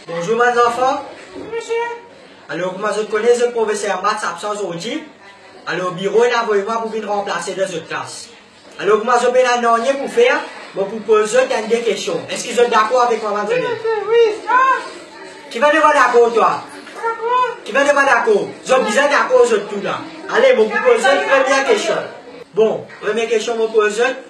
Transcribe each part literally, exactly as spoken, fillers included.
Bonzour, bann zanfan. Bonzour, misie. Alor, kouma zot kone, zot profeser maths absan zordi. Alor, biro inn avoy mwa pou vinn ranplase dan zot klas. Alor, kouma zot pena nanye pou fer, mo pou poz zot enn de kestion. Eski zot dakor avek mwa, bann zanfan? Wi, misie, wi. Kifer to pa dakor, twa? Dakor. Kifer to pa dakor? Zot bizin dakor, zot tou la. Ale, mo pou poz zot premie kestion. Bon, premie kestion mo poz zot,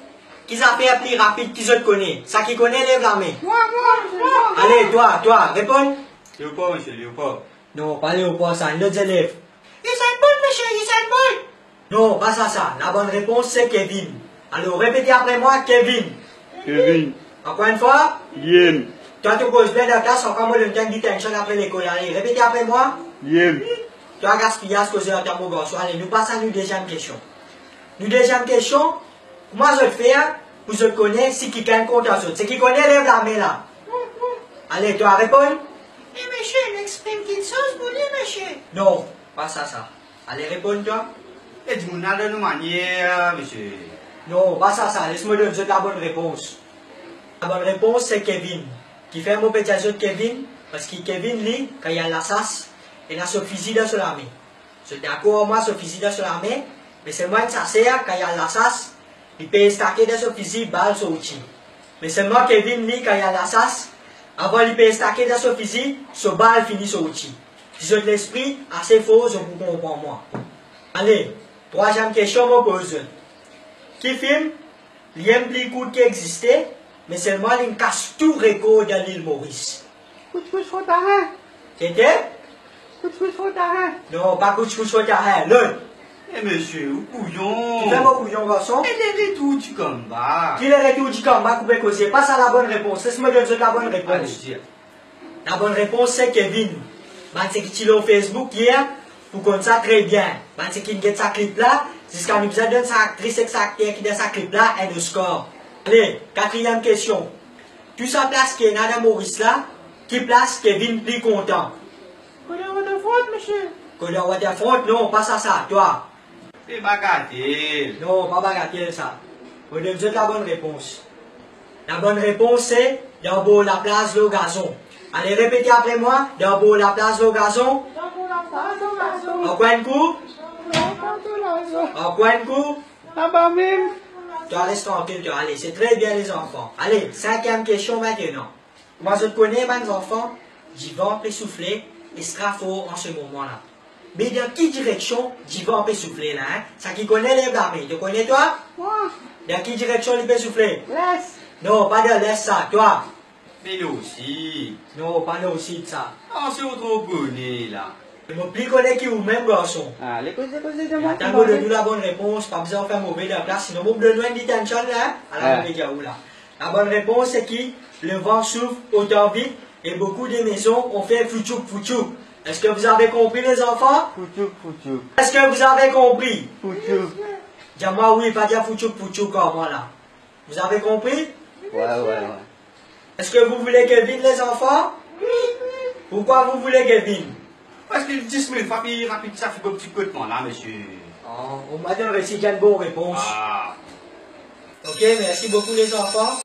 ki zafer pli rapid ki zot kone? Sa ki kone, lev lame. Mwa, mwa, mwa. Ale, twa, twa, reponn. Leopar, misie, leopar. Non, pa leopar sa, enn lot zelev. Usain Bolt, misie, Usain Bolt. Non, pa sa, sa. Labonn repons se Kevin. Alor, repete apre mwa, Kevin. Kevin. Ankor enn fwa? Yem. Twa, to koz bien dan klas, ankor mo donn twa enn detention apre lekol. Ale, repete apre mwa. Yem. Twa gaspiyaz koze latan, mo garson. Ale, nou pas a nou deziem kestion. Nou deziem kestion, kouma zot fer pou zot kone si kikenn kontan zot? Seki kone, lev lame la. Ale, twa, reponn. E, misie, nou exprim kiksoz pou li, misie? Non, pa sa, sa. Ale, reponn twa. E dimoun la dan nou manier, misie. Non, pa sa, sa. Les mo donn zot labonn repons. Labonn repons se Kevin. Kifer mo pe dir zot Kevin? Parski Kevin, li, kan li al lasas, ena so fizi dan so lame. Zot dakor ar mwa, so fizi dan so lame, me selman enn saser, kan li al lasas, li pe estake dan so fizi, bal sorti. Me selman Kevin, li, kan li al lasas, avan li pe estake dan so fizi, so bal fini sorti. Si zot lespri ase for, zot pou konpran mwa. Ale, trwaziem kestion mo poz zot. Ki fim li enn pli kourt ki existe, me selman linn kas tou rekor dan Lil Moris? Kout kout fon tarin. Kete? Kout kout fon tarin. Non, pa Kout kout fon tarin, lot. E misie, ou kouyon. Kifer mo kouyon, garson? E Le Retour du Comeback. Ki Le Retour du Comeback ou pe koze? Pa sa labonn repons. Les mo donn zot labonn repons. Ale, dir. Labonn repons se Kevin. Bann seki ti lor Facebook yer pou konn sa tre bien. Bann seki finn get sa klip la, ziska nou bizin donn sa aktris ek sa akter ki dan sa klip la enn Oscar. Ale, katriem kestion. Tou sa plas ki ena dan Moris la, ki plas Kevin pli kontan? Kote waterfront, misie. Kote waterfront? Non, pa sa, sa, twa. Se bagatel. Non, pa bagatel sa. Mo donn zot labonn repons. Labonn repons se dan bor laplaz lor gazon. Ale, repete apre mwa, dan bor laplaz lor gazon. Dan bor laplaz lor gazon. Ankor enn kou. Dan bor laplaz lor gazon. Ankor enn kou. Laba mem. Twa res trankil, twa. Ale, se tre bien, lezanfan. Ale, sinkiem kestion mintenan. Kouma zot kone, bann zanfan, divan pe soufle extra for an se moman la. Me dan ki direksion divan pe soufle la, en? Sa ki kone, lev lame. To kone, twa? Mwa. Dan ki direksion li pe soufle? Les. Non, pa dan les sa, twa? Me norsid. Non, pa norsid sa. An se ou tro kone la. Mo pli kone ki ou mem, garson. Ale, koze, koze, demann. Atann, mo donn ou labonn repons, pa bizin fer move dan klas, sinon mo pou donn ou enn detention la, en? Ala, mo pe dir ou la. La bonne réponse c'est qui? Le vent souffle autant vite et beaucoup de maisons ont fait foutchouk foutchouk. Est-ce que vous avez compris, les enfants? Foutchouk foutchouk. Est-ce que vous avez compris? Foutchouk. Dis-moi oui, pas dire foutchouk foutchouk comme moi là. Vous avez compris? Ouais, ouais, ouais. Est-ce que vous voulez Kevin, les enfants? Oui. Pourquoi vous voulez Kevin? Parski dis minit, pa pli rapid sa, finn ti kot mwa la, misie. Oh, omwin to resi dir enn bon repons. Ah. Ok, merci beaucoup, les enfants.